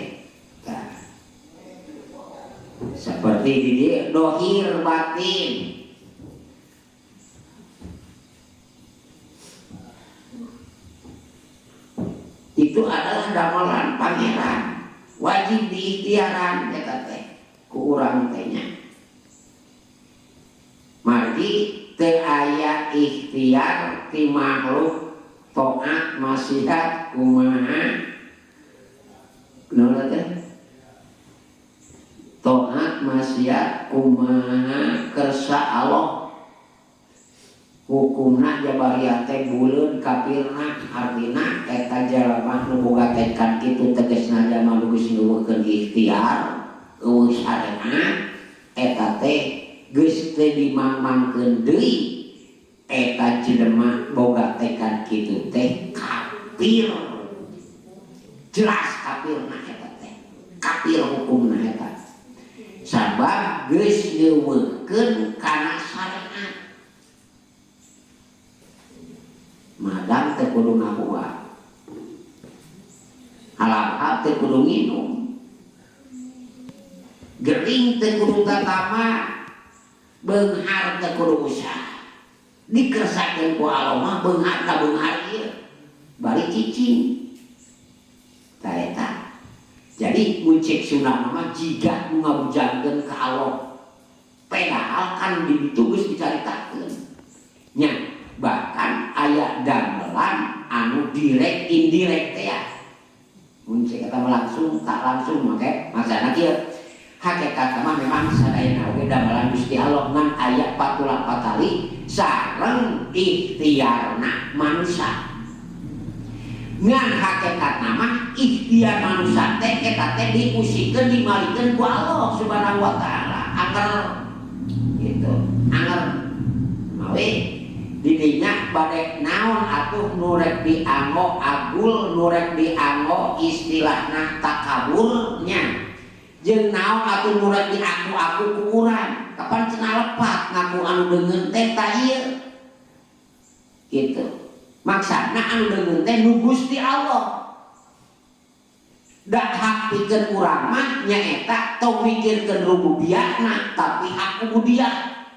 Seperti di dia dohir batin. Itu adalah damelan pangeran. Wajib diikhtiaran eta teh ku urang teh nya. Margi teu aya ikhtiar ti makhluk taat maksiat kumaha naon teh taat maksiat kumaha kersa Allah hukumna jabariyah teh buleun kafirna artina eta jalma nu boga tekad kitu tegasna jalma nu geus ngeuweuhkeun ikhtiar eueuh syariat eta teh geus teu dimangmangkeun deui eta jelema boga tekad kitu teh kafir jelas kafirna eta teh kafir hukumna eta sabab geus ngeuweuhkeun kana syariat madang teu kudu ngahuah halal teu kudu nginum gering teu kudu tatama beunghar teu kudu usaha dikersakeun ku Allah mah beunghar ka beunghar ieu bari cicing tah eta. Jadi mun cek sunah mah jiga nu ngabujangkeun ka Allah Padahal kan di ditu geus dicaritakeun. Nya bahkan aya damelan anu direct indirect teh ya. Mun cek eta langsung tak langsung make maksana kieu. Hakikat mah memang sadayana oge damelan Gusti Allah ngan aya patulak patali sareng ikhtiarna manusia. Ngan hakikat mah ikhtiar manusia teh eta teh diusikeun dimalikeun ku Allah Subhanahu wa taala. Anger gitu, anger mawi didinya bade naon atuh nu rek dianggo agul, nu rek dianggo istilahna takaburnya. Jeung naon atuh nu rek diaku-aku ku urang, kapan cenah lepat ngaku anu deungeun teh ta ieu. Gitu. Maksana anu deungeun teh nu Gusti Allah. Da hak pikeun urang mah nyaeta tong mikirkeun rububiyahna tapi hak ubudiyah.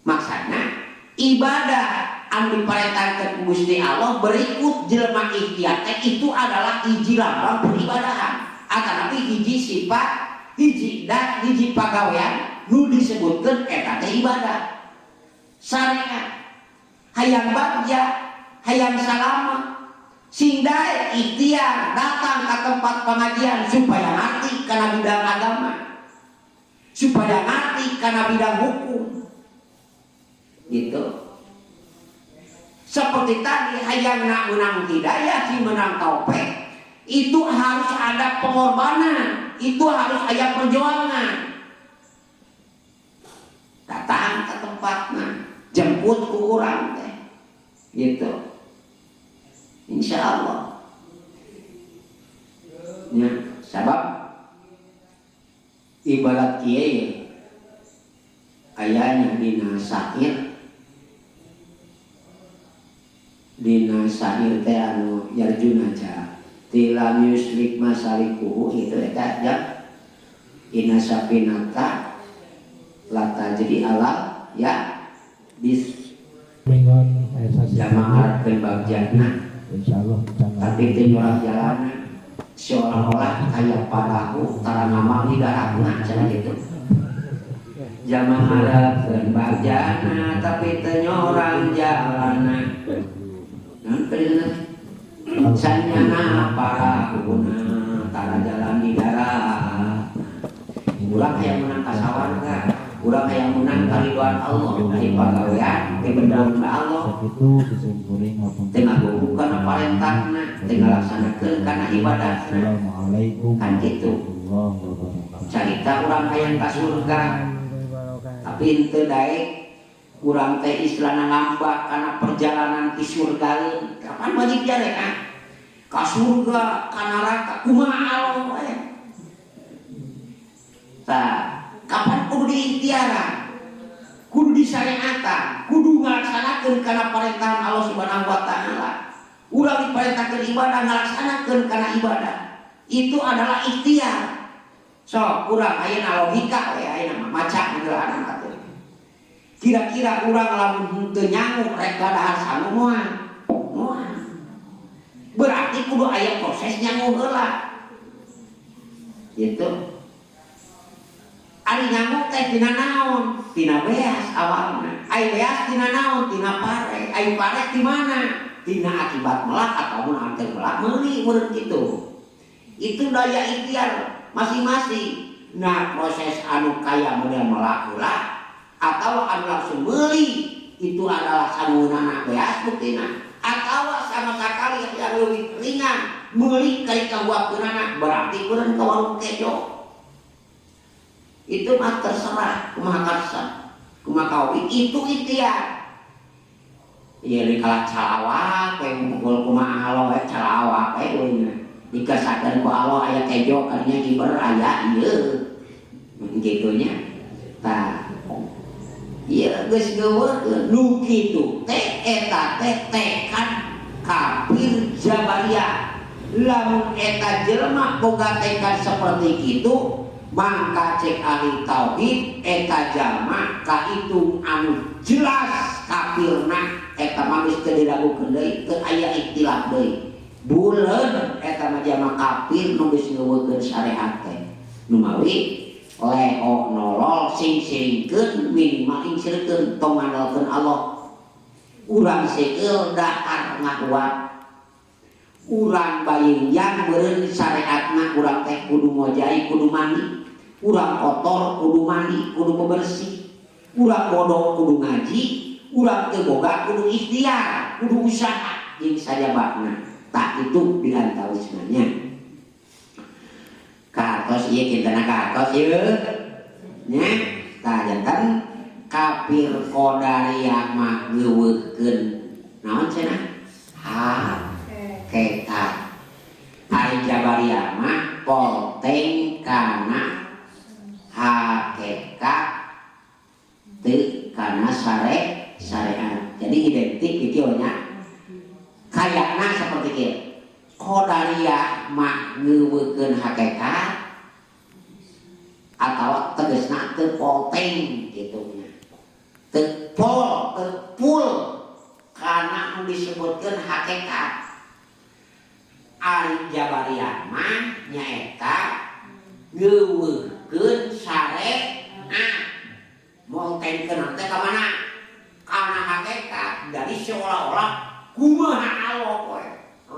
Maksana ibadah anu diparentahkeun ku Gusti Allah berikut jelema ikhtiar teh itu adalah hiji lambang peribadahan. Atanapi hiji sifat, hiji dat, hiji pagawean nu disebutkeun eta teh ibadah. Syariat. Hayang bagja, hayang salamet, sing daek ikhtiar datang ke tempat pengajian supaya ngerti kana bidang agama, supaya ngerti kana bidang hukum. Gitu. Seperti tadi hayang nak menang hidayah, si menang taufik, itu harus ada pengorbanan, itu harus ada perjuangan. Datang ke tempatnya, jemput ku urang teh. Gitu. Insya Allah. Ya, sabab ibarat kieu ayana dina syair, dina syair teh anu yarjuna ja tilam yuslik masalikuhu itu eta jam inna safinata lata jadi alal ya bis jamaah bagjana insyaallah tapi teu nyorang jalana seolah-olah kaya padaku tara ngamal di daratna cenah kitu jamaah bagjana tapi teu nyorang jalana naon teu sanyana parahuna tara jalan di darat. Urang hayang menang ka sawarga, urang hayang menang kariduan Allah, ari pagawean teh bener ka Allah. Teu ngagugu kana parentahna, teu ngalaksanakeun kana ibadahna. Kan kitu. Carita urang hayang ka surga, tapi teu daek urang teh istilahna ngambah kana perjalanan ke surga. Kapan wajib jare kan? Ka surga, ka neraka, kumaha Allah we. Tah, kapan kudu diikhtiaran? Kudu disyariatan, kudu ngalaksanakeun kana parentahan Allah Subhanahu wa taala. Urang diperintahkeun ibadah, ngalaksanakeun kana ibadah. Itu adalah ikhtiar. Sok urang ayeuna logika we ayeuna mah maca geuleuhan atuh. Kira-kira urang lamun henteu nyangu rek gadahar sangu moal. Moal. Berarti kudu aya proses nyangu heula. Gitu. Ari nyangu teh tina naon? Tina beas awalna. Ai beas tina naon? Tina pare. Ai pare di mana? Tina akibat melak ataupun anteur melak meuli meureun kitu. Itu daya ikhtiar masing-masing. Nah, proses anu kaya model melak heula atau anu langsung meuli itu adalah sangunana beas buktina. Atau sama sekali yang lebih ringan meuli kali kahuapkeunana berarti meureun ka warung kejo. Itu mah terserah kumaha karsa kumaha kawi itu ikhtiar. Ieu di kalah calawak we ngumpul kumaha Allah we calawak we euy dikasakeun ku Allah aya kejo kadinya giber aya ieu kitu nya. Tah ieu geus geuweukeun nu kitu teh eta teh tekad kafir jabariyah. Lamun eta jelema boga tekad seperti kitu mangka cek ahli tauhid eta jalma kahitung anu jelas kafirna eta mah geus teu diragukeun deui, teu aya ikhtilaf deui. Buleun eta mah jalma kafir nu geus ngeuweukeun syariat teh. Nu mawi Leho nolol sing siringkeun minimal ing siringkeun tong ngandalkeun Allah. Urang sekel dahar ngahuat. Urang bayingjang meureun syariatna urang teh kudu ngojai kudu mandi. Urang kotor kudu mandi kudu bebersih. Urang bodoh kudu ngaji, urang teu boga kudu ikhtiar, kudu usaha jeung sajabana. Tah itu diantawisna nya. Kartos ieu kintena kartos ieu. Nya tah janten kafir qadariyah mah ngeuweuhkeun naon cenah? Hakikat. Ari jabariyah mah polteng kana hakikat teu kana syariat. Jadi identik kieu nya. Kayakna seperti kieu. Qadariyah mah ngeuweuhkeun hakikat atawa tegasna teu polteng kitu nya. Teu pol, teu pul kana nu disebutkeun hakikat. Ari jabariyah mah nyaeta ngeuweuhkeun syariat. Moltengkeun teh ka mana? Kana hakikat. Jadi seolah-olah kumaha Allah we.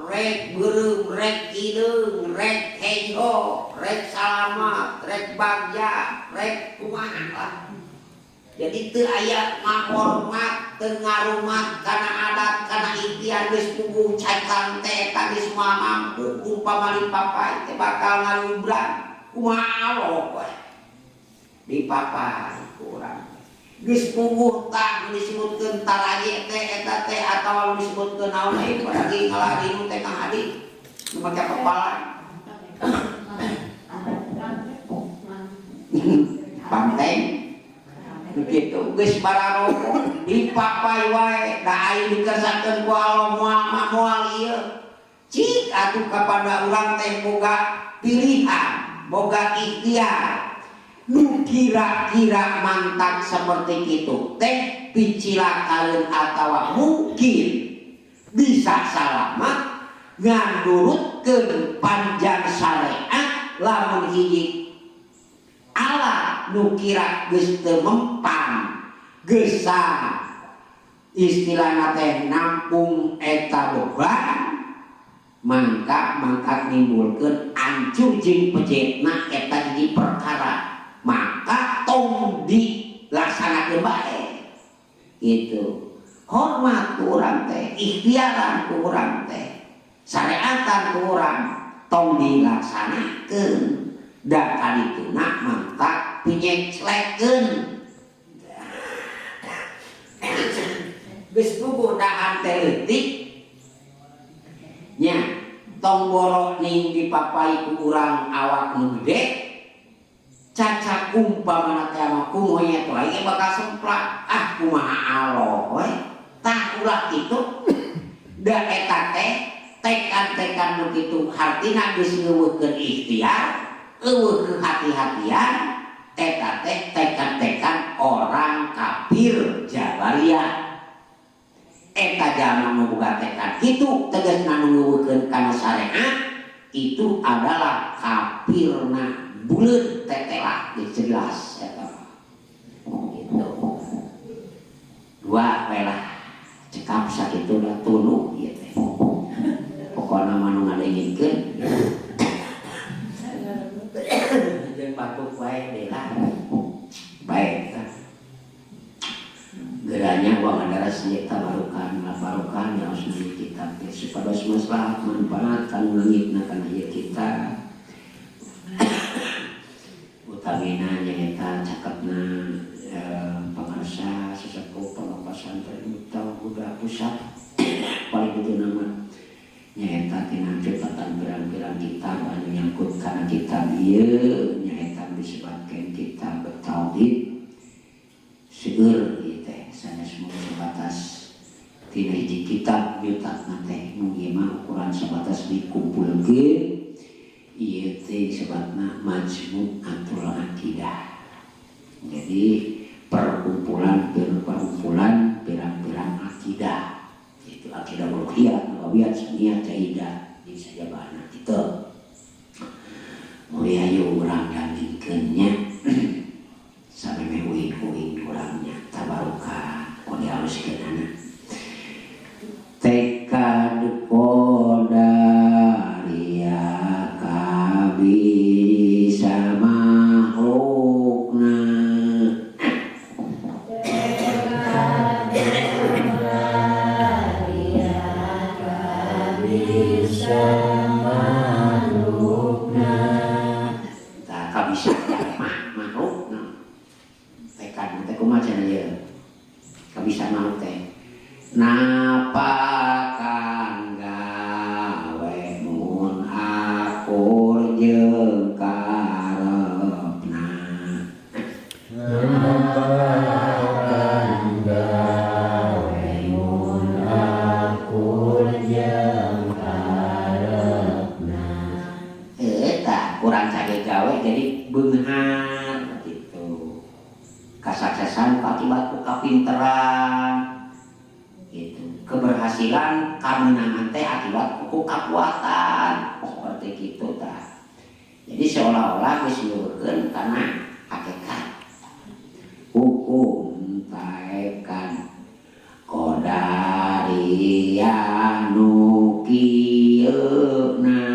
Rek beureum, rek hideung, rek hejo, rek salamat, rek bagja, rek kumaha lah. Jadi teu aya ngahormat, teu ngarumat kana adat, kana ikhtiar geus puguh caikan teh eta geus moal mampu umpama dipapai teh bakal ngalubrang. Kumaha Allah we. Dipapai ku urang. Geus puguh tah disebutkeun taraje teh eta teh atawa disebutkeun naon deui lagi ngalari nu teh Kang Adi nu make kepala. Panteng begitu geus bararoko dipapai wae da aing dikersakeun ku Allah moal mah moal ieu. Cik atuh kapada urang teh boga pilihan, boga ikhtiar. Nu kira-kira mantak seperti itu teh picilakaeun atawa mungkin bisa salamat ngandurutkeun panjang syariat lamun hiji alat nu kira geus teu mempan geus istilahna teh nampung eta beban mangka mangkat nimbulkeun ancur jeung pejetna eta hiji perkara maka tong dilaksanakeun bae gitu. Hormat ku urang teh, ikhtiaran ku urang teh, syariatan ku urang tong dilaksanakeun. Da kadituna mangka pinyeclekeun. Geus puguh dahan teh leutik nya tong boro ning dipapai ku urang awak nu gede. Cacak umpamana teh mah kumonya teh ieu bakal semplak ah kumaha Allah we tah ulah kitu da eta teh tekan-tekan nu kitu hartina geus ngeuweuhkeun ikhtiar eueuh kehati-hatian eta teh tekan-tekan orang kafir jabariyah eta jalma nu boga tekad kitu tegasna nu ngeuweuhkeun kana syariat itu adalah kafirna buleut tetelah jelas eta gitu. Dua we lah cekap sakitu da tunu ieu teh. Pokona mah nu ngadengikeun jeung batuk wae deui lah. Baik tah. Geranya uang adalah senjata barukan, barukan ya harus kita teh supados maslahat manfaat kanu langitna kana ieu kita. Utamina nyaeta cakepna pangarsa sesepuh pondok pesantren utawa udah pusat paling itu nama nyaeta tina catatan pirang-pirang kitab anu nyangkut kana kitab ieu nyaeta disebutkeun kitab tauhid seueur ieu teh sanes mung sebatas tina hiji kitab nyutatna teh mung ieu mah ukuran sebatas dikumpulkeun ieu teh disebutna Majmu'atul Aqidah. Jadi perkumpulan pirang-pirang akidah, itu akidah uluhiyah, nabawiyah, sunniyah, jaidah, di sajabana kitu. Mulia ayo urang gandingkeun nya. Kabisa makhlukna kabisa makhlukna. Tah kabisa makhlukna tekad teh kumaha cenah ieu kabisa makhluk teh napakan gawe mun akur jeung karepna. Napakan gawe mun akur jeung karepna. Eta kurang cage gawe jadi beunghar gitu. Kasuksesan akibat ku kapinteran gitu. Keberhasilan kamenangan teh akibat ku kakuatan seperti gitu tah. Jadi seolah-olah geus leuweurkeun kana hakikat. Hukum taekan qadariyah nu kieuna.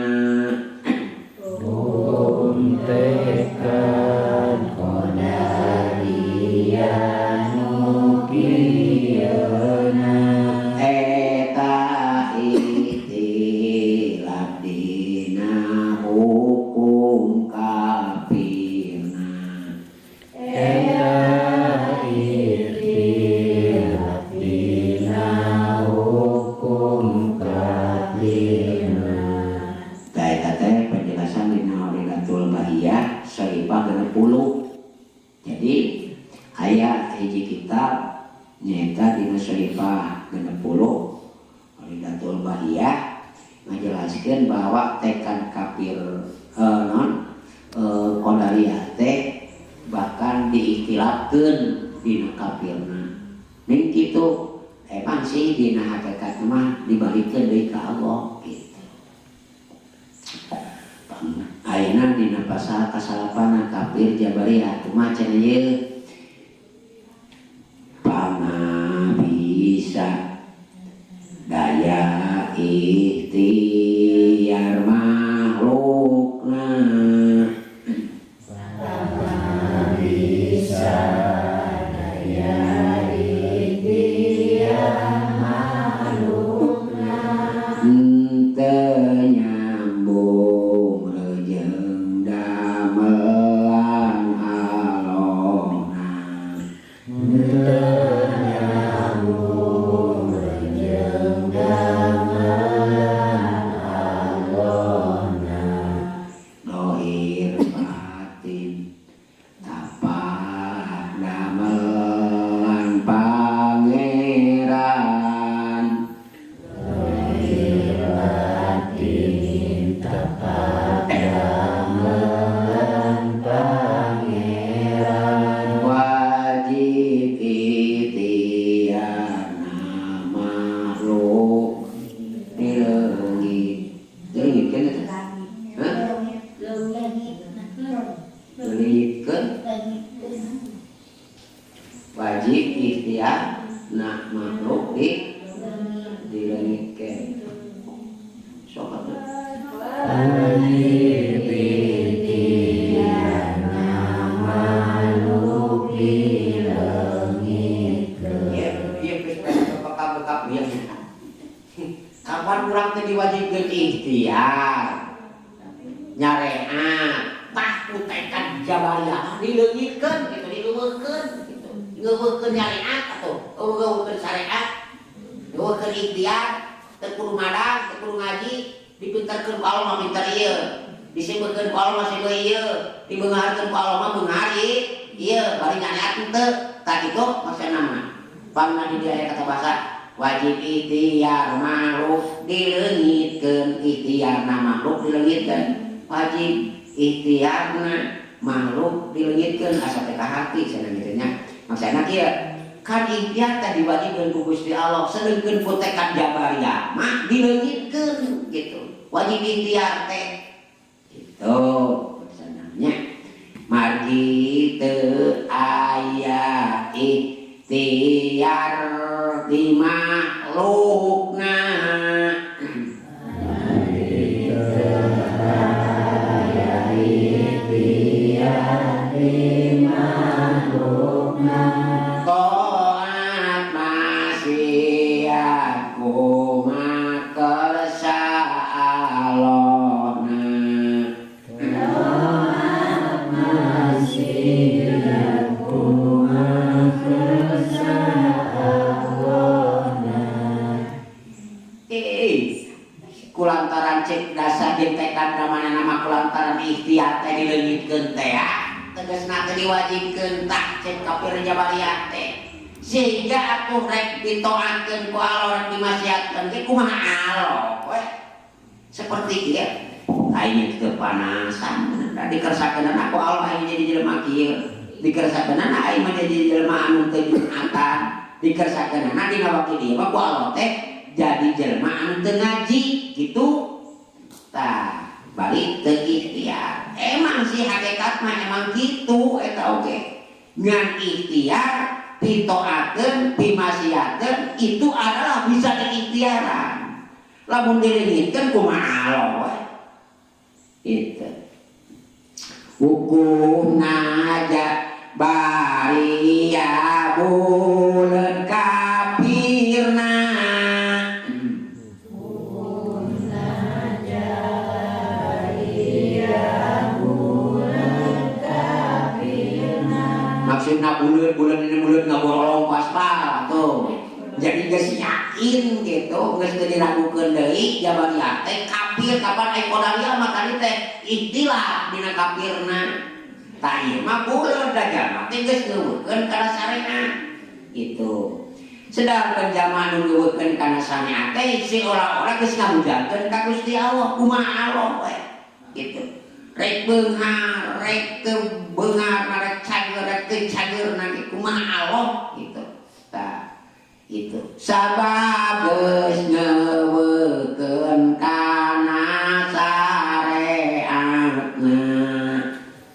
Hukum tekan qadariyah nu kieuna. Eta ikhtilaf dina hukum kafirna. Eta ikhtilaf dina hukum kafirna. Tah eta teh penjelasan dina Waridatul Bahiyah salipah 60. Jadi aya hiji kitab nyaeta dina salipah 60 Waridatul Bahiyah ngajelaskeun bahwa tekad kafir qadariyah teh bahkan diikhtilafkeun dina kafirna. Ning kitu emang sih dina hakikat mah dibalikeun deui ka Allah gitu. Ayeuna dina pasal kasalapana kafir jabariyah kumaha cenah ieu? Pangabisa daya ikhtiar makhlukna. Pangabisa daya ikhtiar makhlukna. Henteu nyambung rejeung damelan Allahna. Henteu nyambung rejeung damelan Allahna. Dohir batin tapak damelan pangeran. Dohir batin tapak damelan pangeran. Wajib ikhtiarna makhluk dileungit. Dileungitkeun eta? Hah? Dileungitkeun? Wajib ikhtiarna makhluk dileungitkeun. Sok atuh. Wajib ikhtiarna makhluk dileungitkeun. Ieu ieu geus bekap-bekap ieu. Kapan urang teh diwajibkeun ikhtiar? Nyareat, tah ku tekad jabariyah dileungitkeun gitu, dileuweurkeun gitu. Ngeuweurkeun nyareat atuh, ngeuweurkeun syariat, ngeuweurkeun ikhtiar, teu kudu madang, teu kudu ngaji, dipinterkeun ku Allah mah pinter ieu. Disebutkeun ku Allah mah sebeu ieu, dibeungharkeun ku Allah mah beunghar ieu, bari nyareat henteu. Tah kitu maksudna mah. Pangna di dieu aya kata bahasa wajib ikhtiar makhluk dileungitkeun, ikhtiarna makhluk dileungitkeun. Wajib ikhtiarna makhluk dileungitkeun asa teh ka hati cenah kitu nya. Maksudna kieu, kan ikhtiar teh diwajibkeun ku Gusti Allah, sedengkeun ku tekad jabariyah mah dileungitkeun gitu. Wajib ikhtiar teh gitu maksudna. Margi teu aya ikhtiar di makhlukna. Margi teu aya mah kulantaran ikhtiar teh dileungitkeun teh tegasna teh diwajibkeun tah cek kafir Jabariyah teh sehingga atuh rek ditoatkeun ku Allah rek dimaksiatkeun ge kumaha Allah we seperti ieu aing kepanasan da dikersakeun ku Allah aing jadi jelema kieu dikersakeun aing mah jadi jelema anu teu jumatan dikersakeun dina waktu dieu mah ku Allah teh jadi jelema anu teu ngaji gitu tah balik teu ikhtiar emang sih hakikat mah emang gitu eta oge ngan ikhtiar pitoakeun pimaksiatkeun itu adalah bisa diikhtiaran lamun dileungitkeun kumaha Allah itu hukum naja baria buleun kafirna hukum naja baria buleun kafirna maksudna buleun ini buleun ngaborolong aspal tuh jadi geus yakin gitu geus teu diragukeun deui Jabariyah teh kafir kapan ai Qadariyah mah tadi teh ikhtilaf dina kafirna tah ieu mah buleun da jalma teh geus ngeuweukeun kana syariat gitu sedangkan jalma nu ngeuweukeun kana syariat teh seolah-olah geus ngabujangkeun ka Gusti Allah kumaha Allah we gitu rek beunghar rek teu beunghar rek cager rek teu cager nanti kumaha Allah gitu tah itu sabab geus ngeuweukeun kana syariatna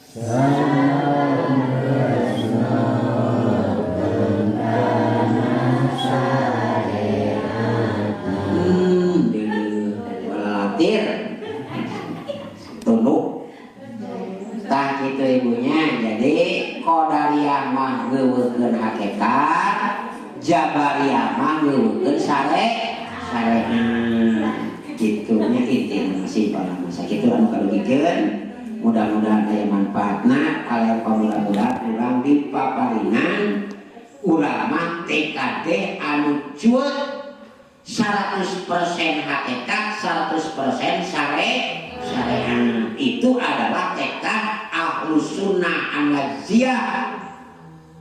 sabab geus ngeuweukeun kana syariatna walatir tunduk tah kitu ibunya jadi Qadariyah mah ngeuweukeun hakikat Jabariyah mah ngeuweukeun syariat gitunya intina masih pada masa kitu anu kadugikeun mudah-mudahan aya manfaatna kalian pamudah-mudahan urang dipaparinan urang mah TKD anu cuet 100% hakikat 100% syariat itu adalah tekad Ahlus Sunnah An-Najiyah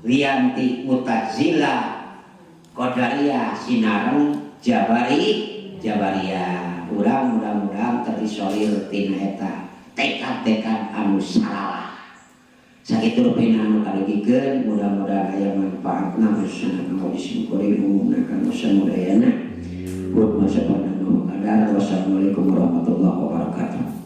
lianti Mu'tazilah Qadariyah sinareng Jabariyah urang mudah-mudahan terisolir tina eta tekad-tekad anu salah sakitu rupina anu kadugikeun mudah-mudahan aya manfaatna wassalamualaikum warahmatullahi wabarakatuh.